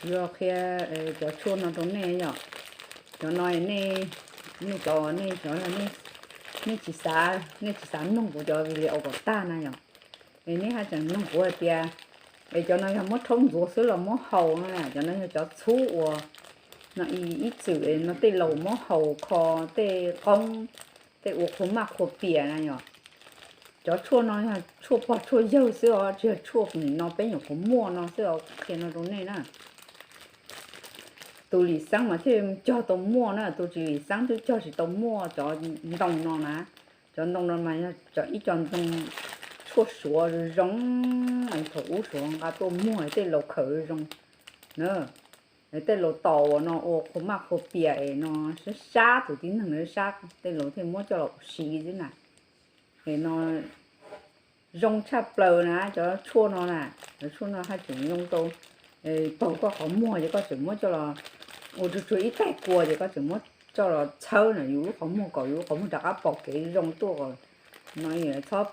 Yuav qhia cov tshuaj no rau nej yom. Cov no nej, nej cov nej cov nej tsis xav, nej tsis xav mloog kuv cov video kom tag na yom. Es nej haj tseem mloog kuv hais tias, es cov no yog muab rhaub ntxuav xwb los muab haus no, cov no yog cov txhub uas no ib txwm no tej laus muab haus kho tej qoob, tej ua qhua maj qhua pias na yom. Cov tshuaj no yog tshuaj pog tshuaj yawg xwb os, tsis yog tshuaj nim no peb nyuam qhuav muaj no xwb os, qhia no rau nej na. Tus lim xeeb mas thiaj cog tau muaj na, tus tsis lim xeeb twb cog tsis tau muaj cov ntoo no na. Cov ntoo no mas yog cov ib co ntoo tshuaj suav zoo, thaum ub suav nqa tuaj muag tej laus khaws zoo na. Tej laus tos uas no ua qhua maj qhua pias es no sab sab tus tib neeg na, sab tej laus thiaj muab coj los siv xwb na. Es no zoo tshaj plaws na cov tshuaj no na, cov tshuaj no haj tseem zoo rau paug koj qhov muag ces koj tseem muab coj los ua tsuag tsuag ib taig kua ces koj tseem muab coj los txhawb na yus lub qhov muag kom yus lub qhov muag rov qab pom kev zoo tuaj no. Txhob,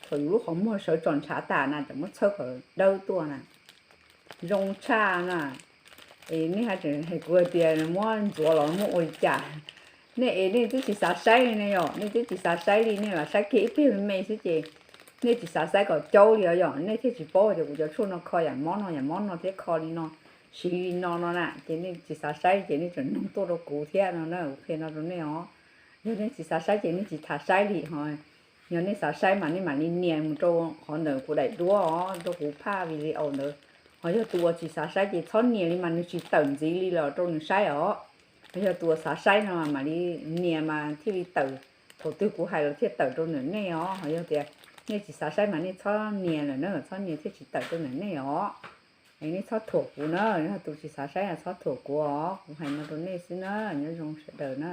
thaum yus lub qhov muag sawv tsos ntshav tas na tseem muab txhawb kom dawb tuaj na. Zoo tshaj na. Es nej haj tseem hais kuv hais tias muab ntxuav los muab ua li cas? Nej es nej twb tsis xav saib li ne yom, nej twb tsis xav saib li, nej lam saib kiag ib pliag me me xwb ces nej tsis xav saib kom caub li os yom, nej thiaj tsis paub tias kuv cov tshuaj no kho yam mob no yam mob no thiab kho li no, siv li no no na, ces nej tsis xav saib ces nej tseem noog tuaj rau kuv thiab no na, kuv qhia no rau nej os. Yog nej tsis xav saib ces nej tsis tham saib li ho. Yog nej xav saib mas nej mam li nias mus rau qhov ntawm kuv daim duab os, rau kuv phaj video ntawd. Ho yog tus uas tsis xav saib ces txhob nias li mas nws tsis tawm ntxiv li los rau nws saib os. Ho yog tus uas xav saib no mam li nias mas thiaj li tawm, thaum twg kuv hais los thiaj tawm rau ntawm nej os. Ho yog tias nej tsis xav saib mas nej txhob nias lawm na, txhob nias thiaj tsis tawm rau ntawm nej os. Es nej txhob thuam kuv na, yog tus tsis xav saib txhob thuam kuv os, kuv hais no rau nej xwb na, nyob zoo sawv daws na.